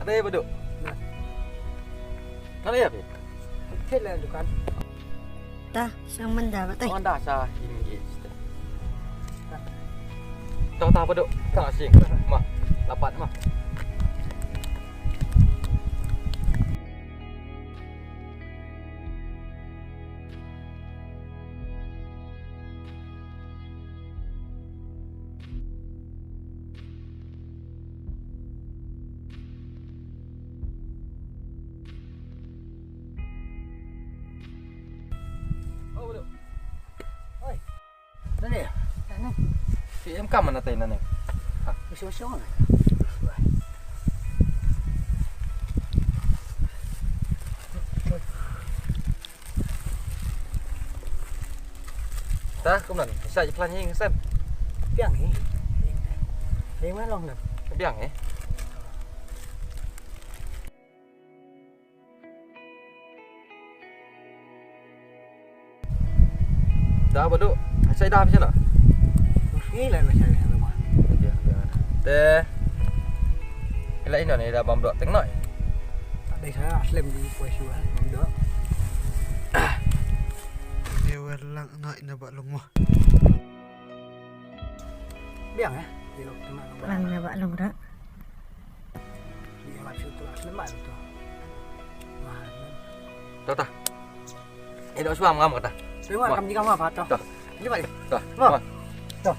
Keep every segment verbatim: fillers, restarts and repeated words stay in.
Ada ya, Baduk? Nah. Ada ya, Pi? Cek lah dukan. Tah, sang menda, Pak, tah. Oh, dah, sah, ini, ini. Tah, tah, Baduk. Tah, sing. Mah, lapat, mah. Oh, Baduk. Oi. Nane? Nane? Si em kam mana tai nane? Ha. Usung-usung. Ta kumno, sa ji plan hi ngi sem. Biang hi. Hi ma long na. Biang hi. Da ba duk. Sa da ba shala. Hi la ma shala ma. Te. Ila ino ne da bam dok teng noi. Tak ada saya asli di puas juga bam dok. Dia welang nak ina bak lungwa. Biang eh. Di lok tengah lungwa. Lang ina bak lungwa. Di lok situ asli mak tu. Wah. Tau tah. Eh, dok suam ngam kata. Terima kam jika ma patah. Tah. Ini balik. Tah. Wah. Tah.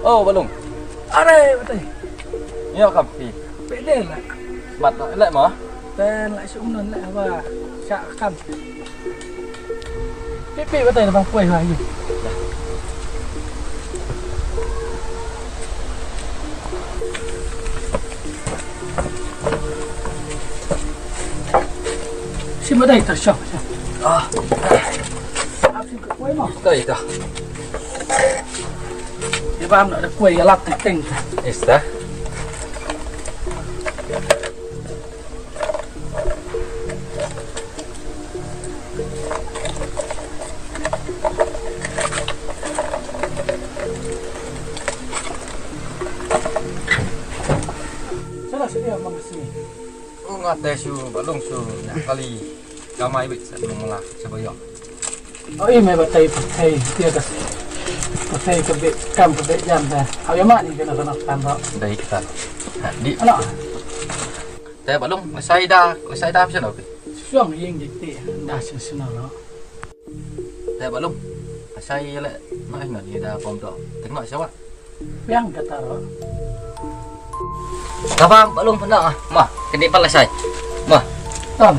Oh, Balung. Are, batai. Ïoh kam phi. Pede lah. Mat lah, leh mo. Ten lah sum non lah ba. Sha kam. Pi pi batai bang poi ha ïa. Sim batai ta shop. Ah. Ap sim ka poi mo. Ita, ita. Ïa bam na da kuai ïa lap teng teng. Ista. Sala sini apa masih? Nga te shu ba long shu na kali. Kamai bit sa nung la sa ba yong. Oh, i me batai pathai, tia ka pathai ka bit kam ka bit jam ta. Au ya ma ni kena kena tan ro. Dai kita. Di. Ano? Te balung, masai da, masai da pisa no. Suang ying di ti da sing sino ro. Te balung, masai le mai no ni da pom do. Tengok siapa. Biang kata ro. Tabang balung pernah ah. Ma, kini pala sai. Ma. Tam.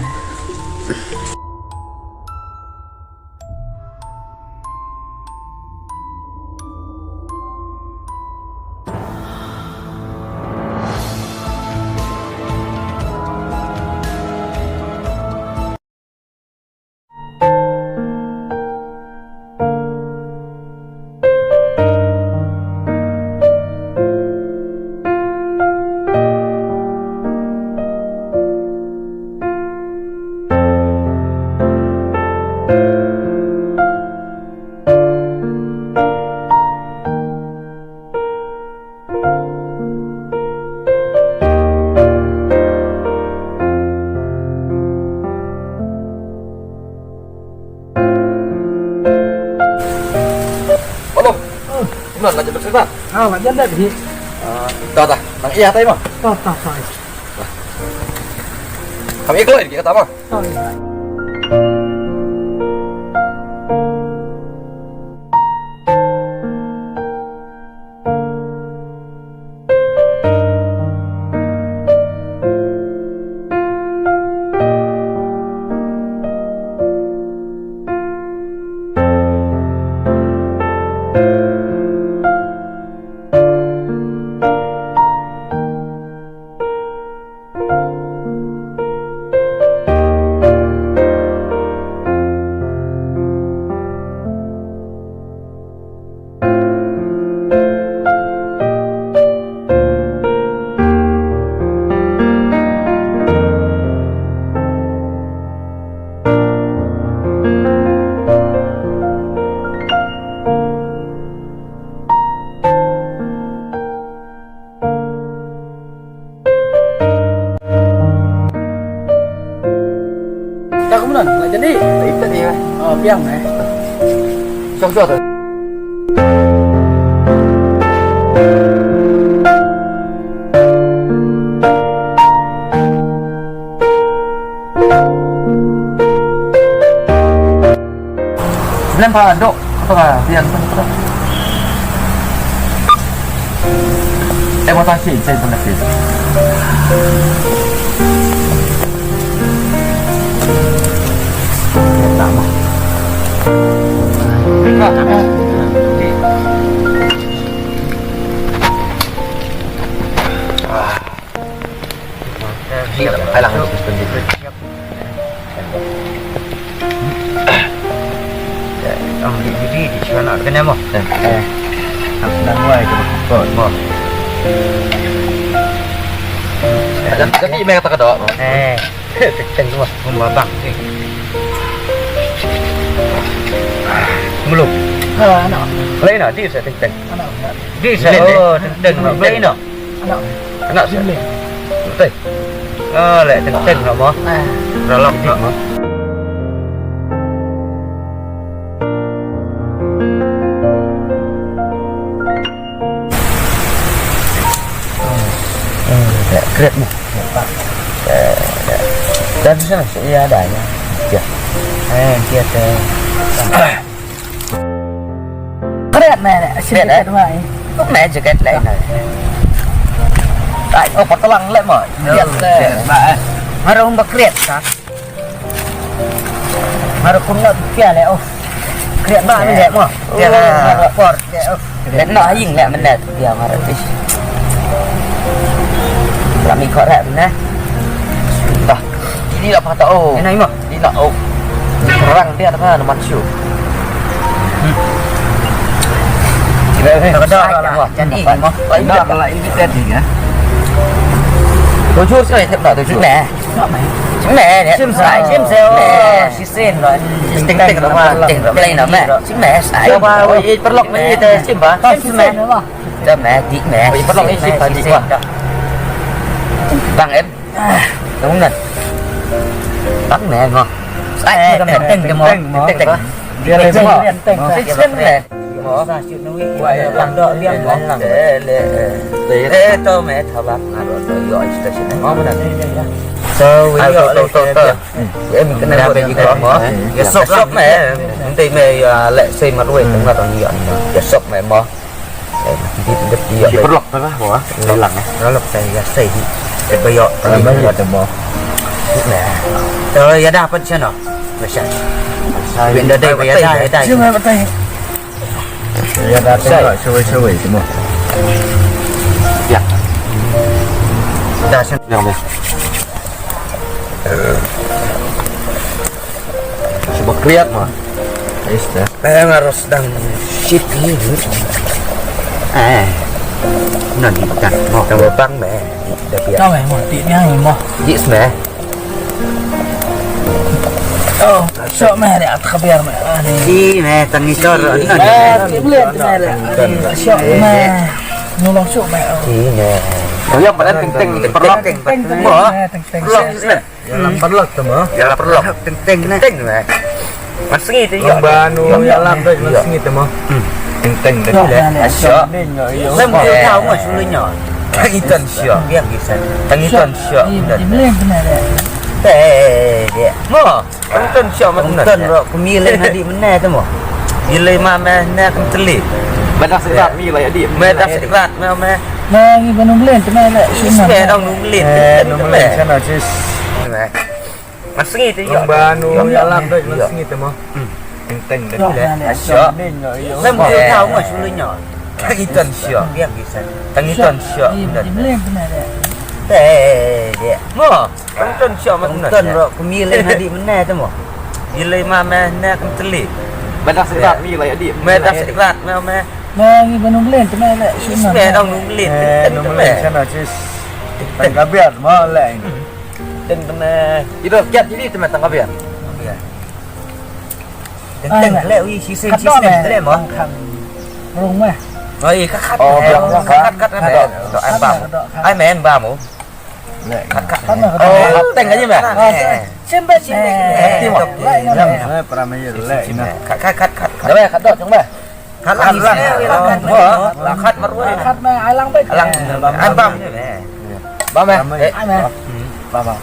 Balung. Hmm. Kumno, la jan dep seh? Ah, la jan dep hi. Ah, ta ta. Nang ïa tai ma. Ta ta ta. Kam ïa kloi ki kata ma. Ta ïa. Ka kumno, la jadi? Ita ni, eh. Oh, biang, eh. Sok, sok. Bilang pa dok, apa ka biang tu? Eh, mata si, saya pernah si. Nama. Hai lang. Ang di di di di siya na kanya mo. Eh. Ang nang wai ko ko mo. Ada tapi may kata ka do. Eh. Teng mo. Kumbabang. Muluk. Ah, ano? Wala na, di sa teng teng. Ano? Di sa, oh, teng teng. Wala na. Anak. Anak sih. Betul. Oh, lek teng-teng nak mo. Ralok nak mo. Hmm, tak kret mo. Dan sana sih ada ya. Ya. Eh, dia teh. Kret na, kret, kret, eh? Tuk me jaket leh na. Ai, oh, patalang leh mo. Yes, leh. Ba, eh. Nga ruh ba kriat sa. Nga ruh kum nga pia leh, oh. Kriat ba me leh mo. Pia leh. Nga ruh por leh, oh. Leh no, ha ïing leh mynne pia nga ruh. Ish. Lah mi khot reh mynne. Dah. Ini lah patah, oh. Ini mo. Di na, oh. Di perang dia na man shu. Kita kena dah lah. Jadi ni mo. Lain dah lah ini tadi ya. Tujuh sekali tak nak tujuh. Nah. Sini ya. Sim sai, sim sai. Oh, sisin lah. Ting ting nama, ting ting nama. Sini sai. Coba wei perlok ni teh sim ba. Sim sim. Dah mati meh. Wei perlok ni sim ba di ba. Bang em. Ah, tong nan. Tang ne ngo. Ai, eh, teng teng mo. Teng teng mo. Teng teng. Dia lagi mo. Teng teng. Mo. Sa shoot nui. Wah, ya, tang dok dia mo. Le le. Le to me thabak ngaro to yo station. Mo mana? So, we yo le to to. Em kena buat yang kita mo. Ya sok sok me. Nanti me ya le sei marwei tengah tong yo. Ya sok me mo. Di perlok tengah bawah, lelang eh. Perlok saya ya saya di. Eh, bayok. Bayok tengah. Nah. Eh, ya dah apa di sana? Masya. Benda dai ya dah ya dah. Cuma betai. Ya dah tengok showei-showei semua. Ya. Dah sana. Yang dah. Cuba kriat mah. Ais dah. Eh, harus dang shit ni. Eh. Nanti makan. Mau tambah bang meh. Dah biar. Kau meh, mau tik ni mah. Jis meh. Oh, sok meh dia tak biar meh. Ni meh tangi kor. Ni meh. Sok meh. Nolong sok meh. Ni meh. Oh, yang pada teng teng perlok. Teng teng. Perlok. Ya lah perlok tu mo. Ya lah perlok. Teng teng na. Teng na. Mas sengit tu ya. Banu ya lah tu mas sengit tu mo. Teng teng tu. Asyik. Lem tu tahu mas sulunya. Tangitan syok. Biar bisa. Tangitan syok. Teh dia. Mo. Tangitan syok mas. Tangitan rok kumilai nadi menai tu mo. Bilai ma meh na kenteli. Badak sekat mi lah ya di. Meh dah sekat meh meh. Nang iban nung blen tu meh le. Is meh dong nung blen. Eh, nung blen sana sis. Mas sengit tu ya. Banu ya lam tu mas sengit tu mo. Teng teng tu le. Syok. Lem tu tahu mas sulunya. Tangitan syok. Biar bisa. Tangitan syok. Blen tu meh le. Teh dia. Mo. Tong ton sha ma tong ton ro kumilai na di mena te mo. Ilai ma me ne kan teli. Badak sekat mi lai di. Me dak sekat me me. Me ngi banu blen te me le. Is me dong nu blen. Eh, nu blen sana sis. Tang kabiar mo le. Ten te me. Ido kiat ini te me tang kabiar. Teng teng le wi si sen si sen le mo. Rung me. Oi ka khat. Oh, biang biang ka. Khat khat me. Ai me ba mo. Kat kat. Teng aja meh. Sembah sini. Kat kat kat kat. Dah khat dot jong meh. Khat lang. Khat marwei. Khat meh alang baik. Alang. Abang. Ba meh. Ai meh. Ba ba.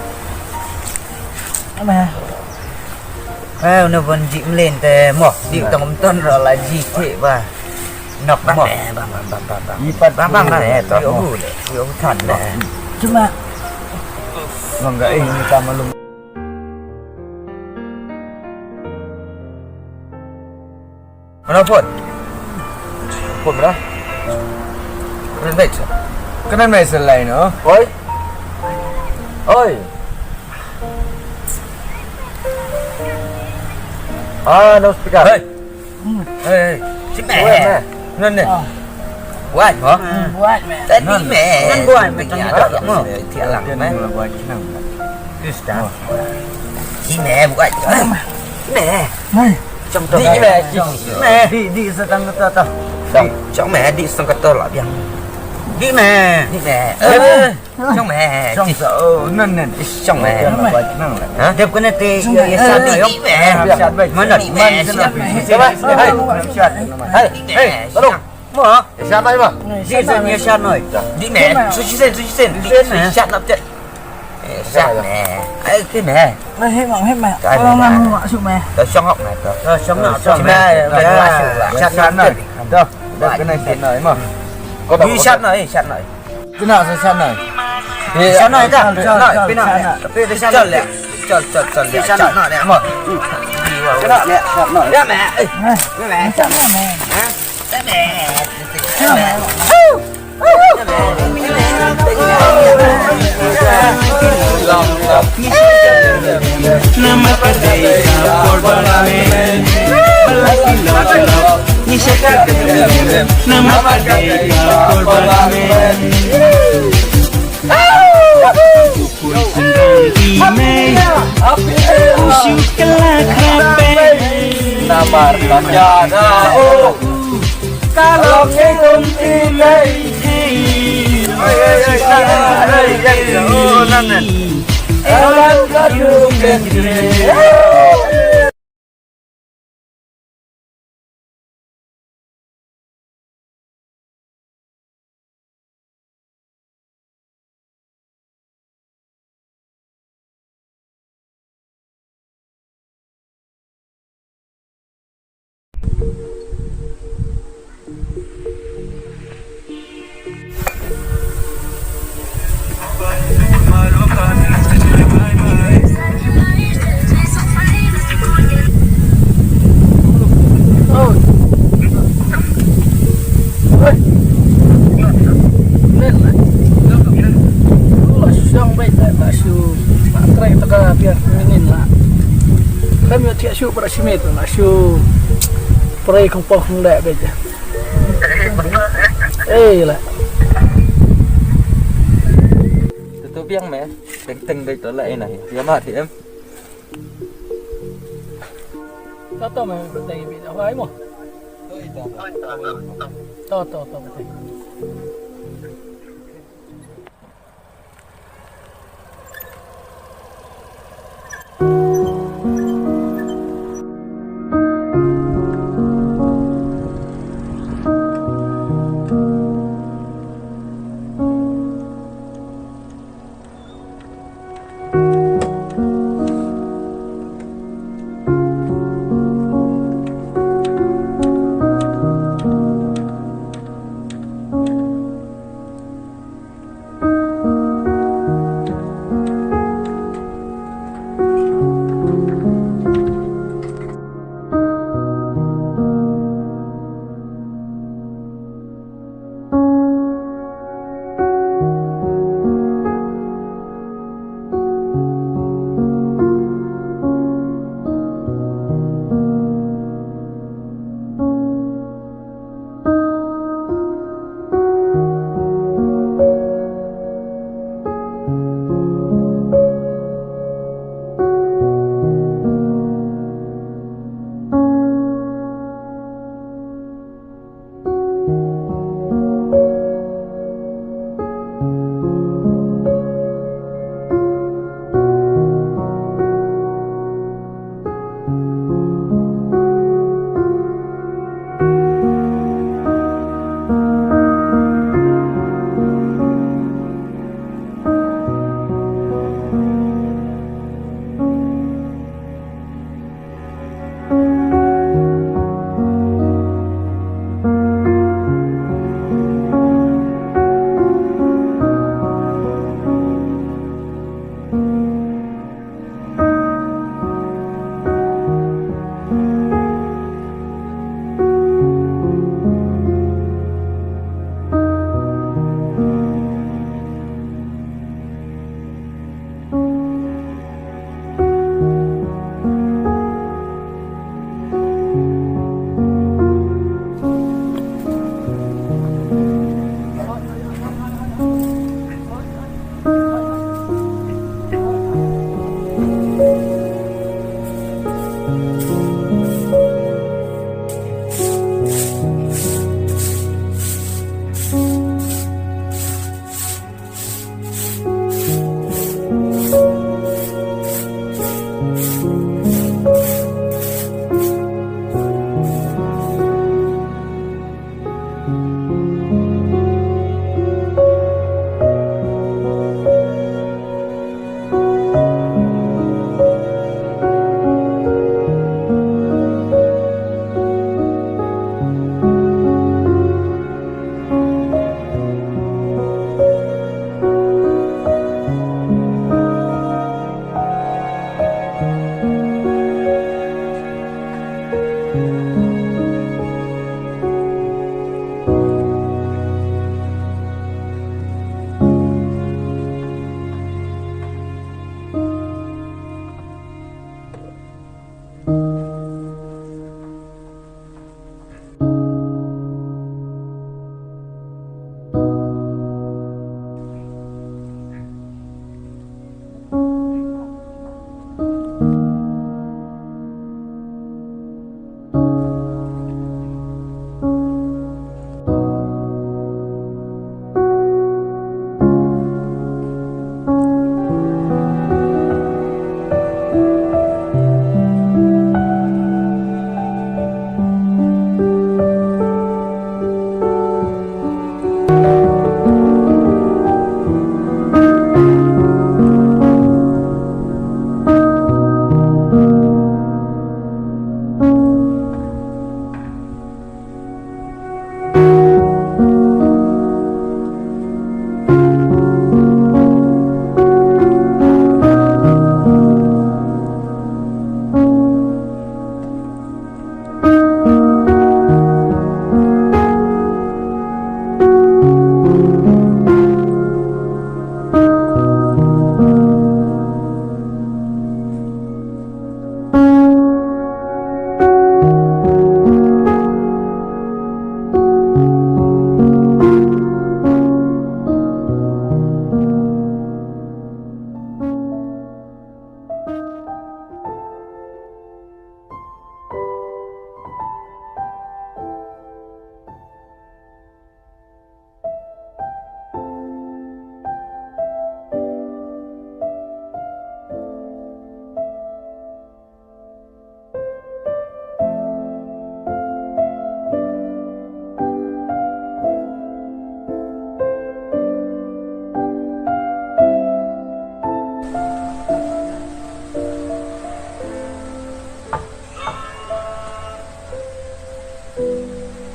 Ai meh. Eh, una bon ji mlin te mo. Di tong ton ro la ji te ba. Nok mo. Bang bang bang bang bang. Ipat bang bang bang. Yo bu le. Yo tan le. Cuma mangga ini ta malum. Mana phone? Phone mana? Kena baik sa. Kena baik sa lain oh. Oi. Oi. Ah, no speaker. Hei. Hei. Sini. Weh, meh. Nan ni. Buat mo. Buat meh. Tadi meh. Nan buat meh. Tengah dah mo. Tiada meh. Buat senang. Terus dah. Ini buat. Meh. Meh. Cong tu. Di meh. Di di setang kata tu. Cong meh di setang kata lah biang. Di meh. Di meh. Eh. Cong meh. Cong sa oh nan nan. Cong meh. Ha? Dia kena te ya ya sa di meh. Mana di meh. Hai. Hai. Hai. Tolong. Mo. Di sa ya sa noi. Di meh. Suci sen suci sen. Di meh. Sat nak cek. Sat meh. Ai ti meh. Meh hemang hemang. Orang nang masuk meh. Cong ok meh. Cong ok. Cong meh. Sat nak cek. Dah. Dah kena sat noi mo. Ïa shat na, eh, shat na. Pina sa shat na. Shat na ka? Shat na, pina. Pina shat na. Chal, chal, chal, chal. Shat na, eh, mo. Shat na, shat na. Ya, me. Eh. Ya, me. Shat na, me. Ha? Ya, me. Ya, me. Namar ka dei ka por ba la me. Ba la ki lok lok. Ni sa ka dei. Namar ka dei ka por ba la me. Pun sendang ki me. U shu ka la khrap be. Namar ka dei ka por. Ka long ïa kum ti lei. Hei, hei, hei, hei, hei, hei, oh, nan, nan. Elan ka du ken ti lei. Len la. Shu shong beit la, la shu. La trei ta ka biang nangin la. Kam ïoh thiah shuh para shimit la shu. Trei khong pok khong deh beit. Eh la. Tutu biang me. Teng teng beit la ina. Ïa ma thiah em. To to me, teng beit la ai mo. To to to.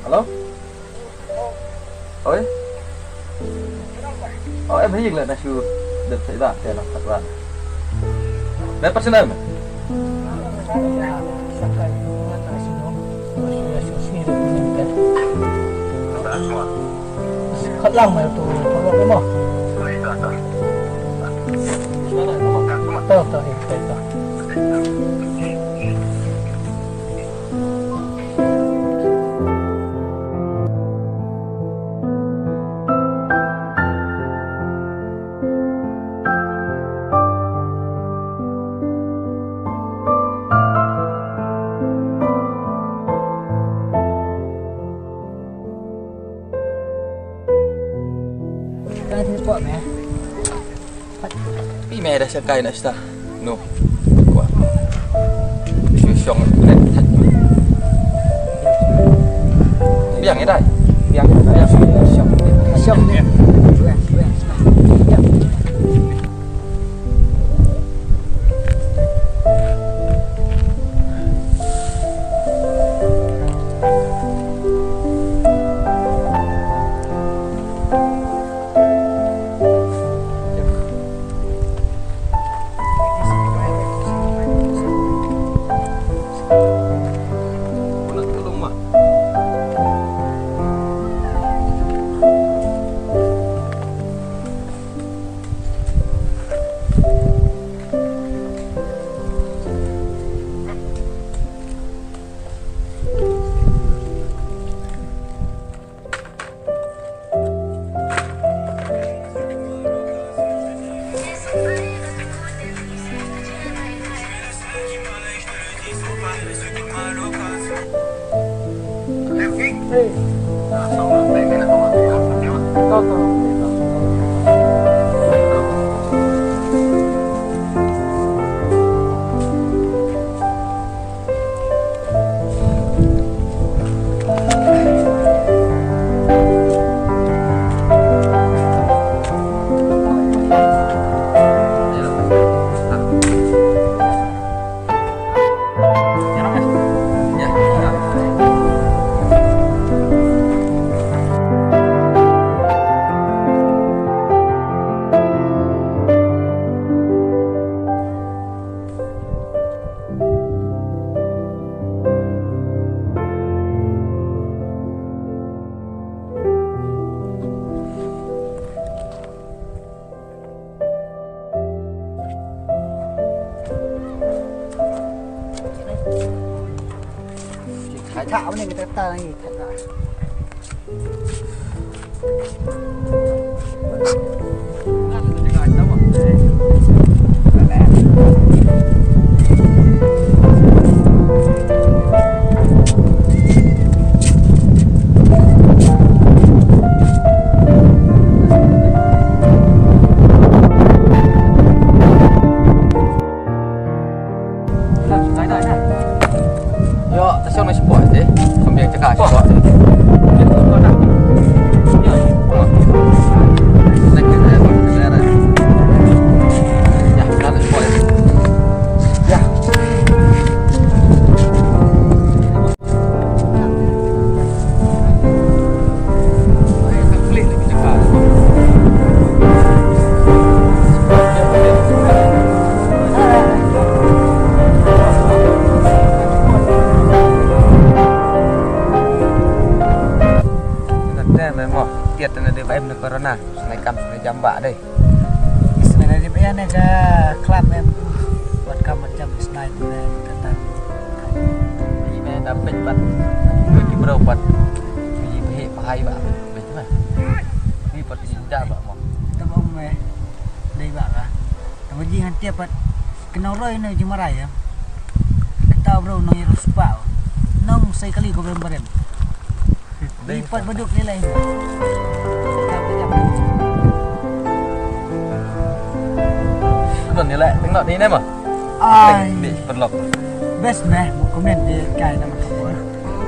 Hello? Oi? Oh, em hi la na shu dep sai ba, ya na pat ba. Dep pat sendal. Khot lang mah tu, paralok ni mah. Tahu, tahu, eh, tahu, tahu. Kan sini pok meh. Pi meh dah sekai nak sita. No. Kuat. Shu shong net. Biang ya dai. Biang. Biang. Shong. Shong ni. Buang, buang. Khai thả bên này người ta ta này khai thả. Ïa, ta shong na shipor te. Kham biang jaka shipor. Ïa, ta shong na shipor. Ïa. Te me mo, tiat na de ba em na corona, snai kam snai jam ba dei. Ismail Adib ïa ne ka club em. Wat kam wat jam Ismail ne kata. Ine da pet pat. Ki bro pat. Ki bhi pahai ba. Pet na. Ni pat ki da ba mo. Ta ba me. Dei ba ka. Ta ba ji han tiap pat. Kena roi ne ji marai ya. Kata bro nong ïa ruspa. Nong sai kali ko brem brem. Dei pat baduk ni lai. Don ni lai, tengok ni ne ma. Ai. Dei perlok. Best meh, komen di kai nama kapur.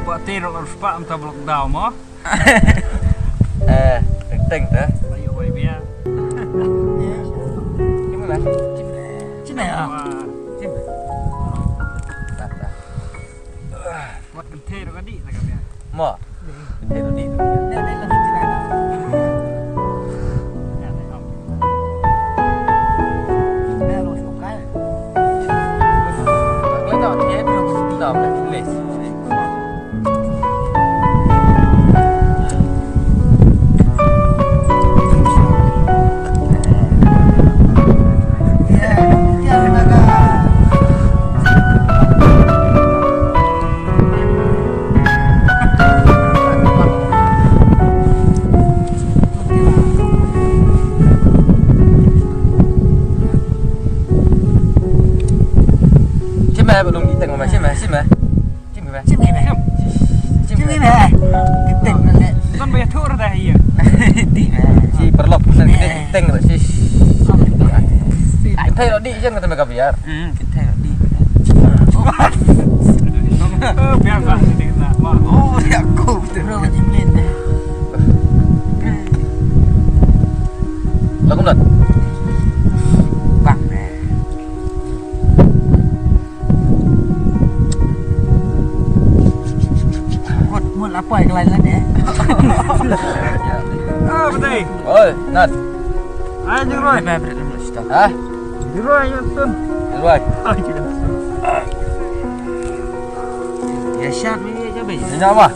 Ba ti rok harus pak minta blok daw mo. Eh, teng teng dah. Ayo wai bia. Ni mana? Cina ya. Cina. Dah dah. Wat kenthe rok adi tak bia. Mo. Shim eh, ba dong di teng ma, shim eh, shim eh. Shim eh. Shim eh. Shim eh. Shim eh. Teng na le. Ton ba ya thur da ya. Di eh. Shi paralok pesan kita di teng ro shi. Kita ro di jen kata mereka biar. Hmm, kita ro di. Oh, biar ba di na. Oh, ya aku. Terus nyemin deh. Lagu nat. Bang deh. Kot mut lapoi kelai lan eh. Ah, betul. Oi, Nat. Ah, Jiroi. Hah? Jiroi, ya, Tun. Jiroi. Ah, Jiroi. Ya, siap ni, ya, Jiroi. Ini apa?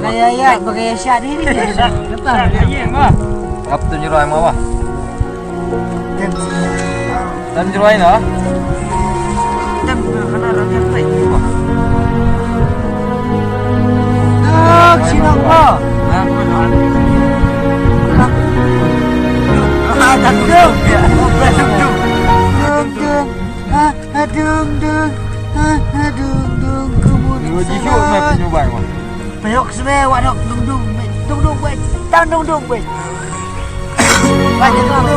Kaya ya, kaya sha di ni. Kap tu nyeroi ma wa. Tam nyeroi na. Tam kana ra tam tai ni wa. Tak sino wa. Ah, tak tu. Dung dung. Ah, dung dung. Ah, dung dung. Kemudian. Jisu na penyubai wa. Payok sbe wa dok dung dung be. Dung dung be. Tang dung dung be. Wa dung dung be.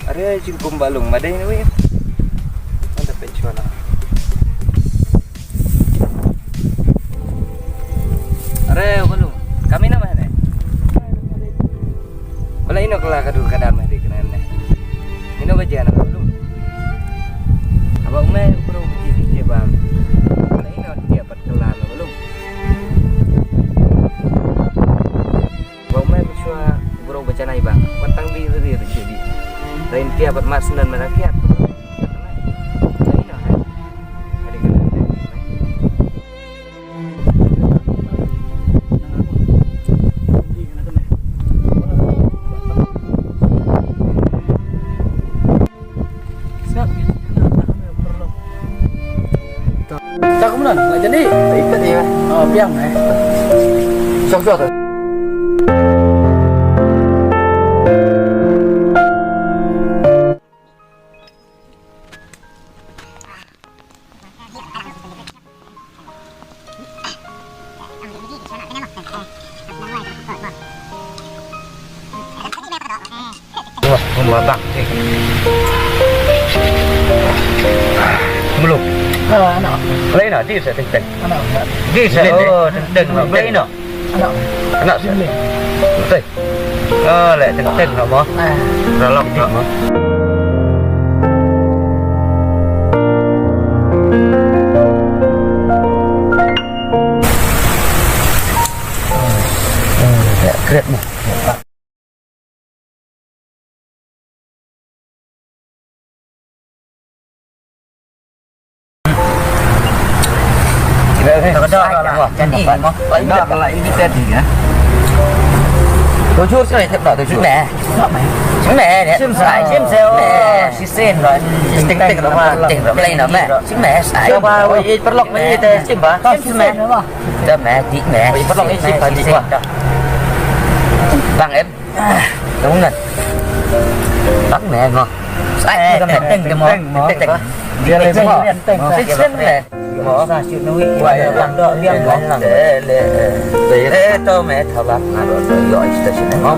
Are jingkum balung madai na wei. Anda pensiona. Are balung. Kami nama ne? Bala ino kala kadu kadam hari kena ne. Ino baje na balung. Aba umai bro biji biji bang. Bala ino dia pat kala na balung. Ba u mei mynshuwa u briew ba janai ba wat tang bi ri ri shi di. Lain kia bad mat sendon mada kia. Cak kumno, nggak jadi? Ikut ya. Oh, biang eh. Sok sok. Wah, pembatak. Belum. Ah, anak. Lain lah, di saya teng-teng. Anak. Di saya. Oh, teng-teng. Lain lah. Anak. Anak saya. Betul. Oh, lek teng-teng nak mo. Ralok nak mo. Ya, kret mo. Tujur sekali tep dah tujur. Nah, nak mai. Meh, meh. Sim sa, sim sa. Meh. Shisien ba. Ting ting ba. Ting ba. Play na meh. Sim meh sa. Coba wei paralok meh te sim ba. Sim meh. Te meh, di meh. Wei paralok sim ba, di ba. Bang em. Dong na. Bang meh mo. Sa, ting ting mo. Ting ting. Dia leh mo. Sim meh. Mo. Sa shu nui. Wah, ya, bang dok biang mo. Eh, to meh thabak na dok yo station mo.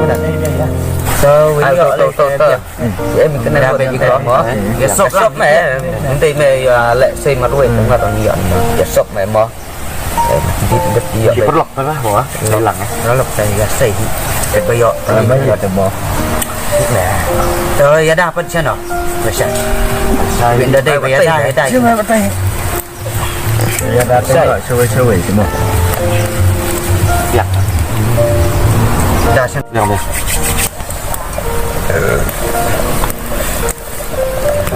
So, we yo to to to. Em kena dok biang mo. Ya sok sok meh. Nanti meh ya leh sei marwei tengah tong ya. Ya sok meh mo. Di di ya. Di paralok apa mo? Lelang eh. Paralok saya ya sei. Ke bayo. Bayo te mo. To ya dah pat chano. Bisa. Bin da dei ya dah ya dah. Cuma batai. Ya dah tengok shawei-shawei semua. Ya. Dah sen. Yang best.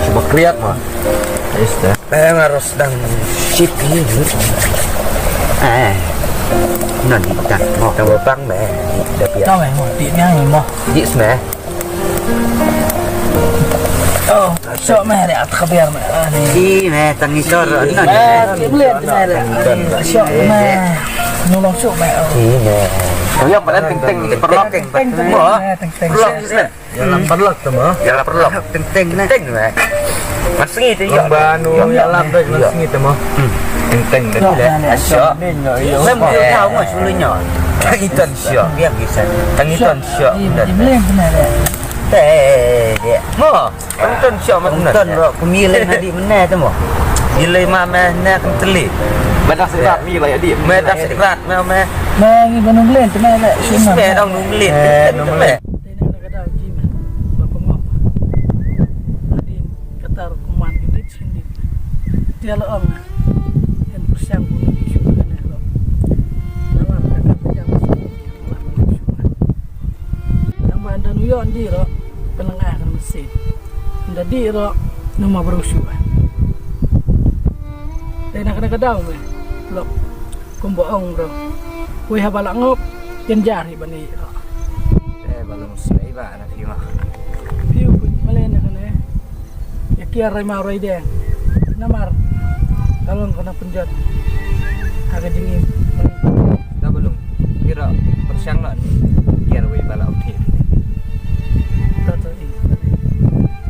Cuba kriat mah. Yes dah. Eh, harus dang sip ni. Eh. Nanti kita mau tambah bang meh. Dah biar. Tahu meh, mau di ni meh. Di sini. Oh, sok meh, dia tak biar meh. Ah, ni. Di meh, tang isor. Ni. Ah, dia boleh tu meh. Sok meh. Nolong sok meh. Di meh. Yang pada ting ting paralok. Ting ting. Paralok. Ya lam paralok tu mo. Ya lam paralok. Ting ting meh. Ting meh. Masih tu ya. Banu ya lam tu masih tu mo. Ting ting tu. Sok. Meh mau tahu meh sulunya. Tang iton sok. Biar bisa. Tang iton sok. Di boleh benar ya. Te, dia. Mo. Tonton siap mat tonton bro, kumilai nadi menai tu mo. Bilai ma meh na kenteli. Badas sekerat mi lah ya di. Meh das sekerat meh meh. Meh ngi banung len tu meh. Sis meh dong nung len. Eh nung len. Tena kena kada uji meh. Bapa ngop. Adin katar kuman kita cindi. Dia lo ong. Yang persiang bunuh di syurga ne lo. Nalar kata pejam semua. Nang ba ynda ngi ïoh ynda dih ruh, pynlyngngoh kan mynsiem. Ynda dih ruh, nangma briew shuh. Te na kane ka daw me, lok kumba ong bro. Wei haba la ngop, jan jar hi ban ïeh ruh. Te ba long slei ba na phi ma. Phi u put malen na kane. Ïa kiar rai ma rai deng. Namar ka long ka nang pynjot ha ka jingim. Da Balung. Phi ruh pyrshang noh kiar wei ba la ong thik. Ka to i.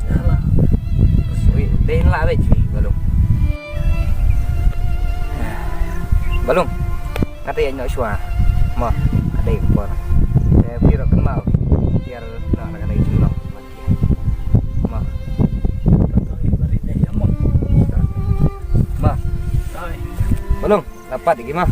Hala. Wei dei la wei chi Balung. Balung. Kata ïa noh shuwa. Mo, ka dei ka por. Te phi ruh kynmaw kiar noh na ka dei jinglong. Ma. Ma. Balung, dapat iki ma.